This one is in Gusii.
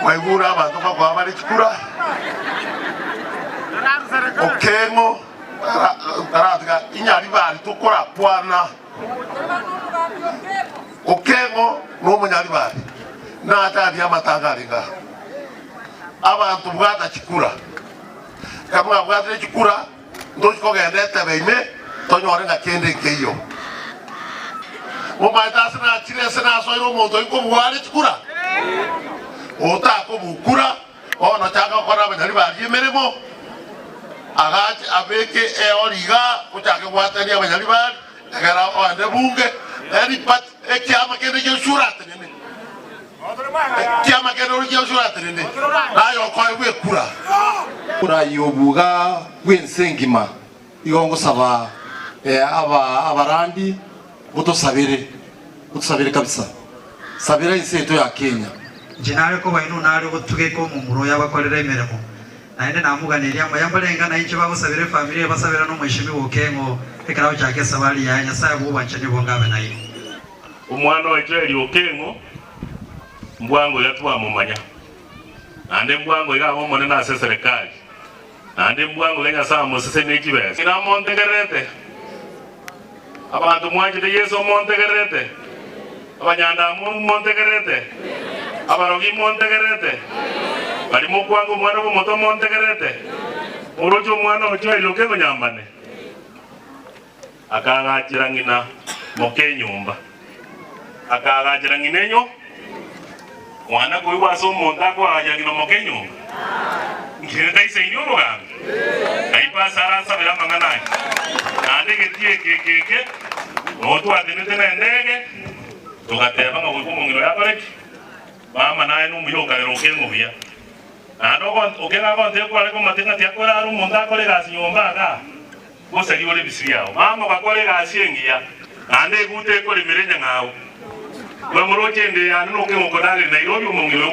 Mwaigure abanto ngokoa bare chikura? Okeng'o taratiga inyaribari tokorakwana. Okeng'o nomonyaribari nache arie amatanga arenge aa. Abanto bwata chikura. Ekero mwabwatire chikura ntochi kogenda etebe ime tonyore ng'a kende nkeiyo. Momaete ase nachire ase nasoire omonto oyo nkobua are chikura? Otakobukura bono chaka gokora abanyaribari emeremo, agache abeke eori iga ochake gwatania abanyaribari egere oende bunge any party ekiama kende gionsi oratenene. Ekiama kende ore gionsi oratenene naye okoegwa ekura. Omorai obuga bw'ense engima igo ngosaba aba abarandi motosabere, motosabere kabisa. Sabera ense yaito ya Kenya. Inche nare koba inwe nare gotugeka omomura oyo abakorere emeremo, naende namoganerie amaya mbarenge na inche bagosabera efamiri eye basabera nomoishemi Okeng'o ekero agochaka esabari yaye. Nyasae bw'obwanchani obonge abe nainwe. Omwana oito eri Okeng'o mbwango iga twamomanya, naende mbwango iga abe omonene ase eserekari, naende mbwango iga Nyasae amosesenie chibesa. Ng'ina montegererete? Abanto mwanchete Yeso montegererete? Abanyandamwamu montegererete? Abarogi montegererete? Baria mokwanga omwana bw'omoto montegererete? Moroche omwana ocho eri Okeng'o nyambane? Akaagachera ng'ina moka enyomba, akaagachera ng'ina enyo mwana koigwa ase omonto akoagachera ng'ina moka enyomba. Nki taisaini obogambi? Kaifa ase arasabere amang'ana aya. Naende egetii eke eke eke noo twatenete nendege, togateba ng'a goika omong'ina oyo akore ki? Mama naye nomuya okarera okeng'o buya. Naende okeng'o agontebia kware komate ng'a tiakorara omonto akore egasi nyomba igaa. Gosaria ore ebisio biao. Mama ogakora egasi engiya, naende eguta ekoremera enyang'au. Bwemoroche ende yane nokeng'o okodageria Nairobi omong'ina oyo.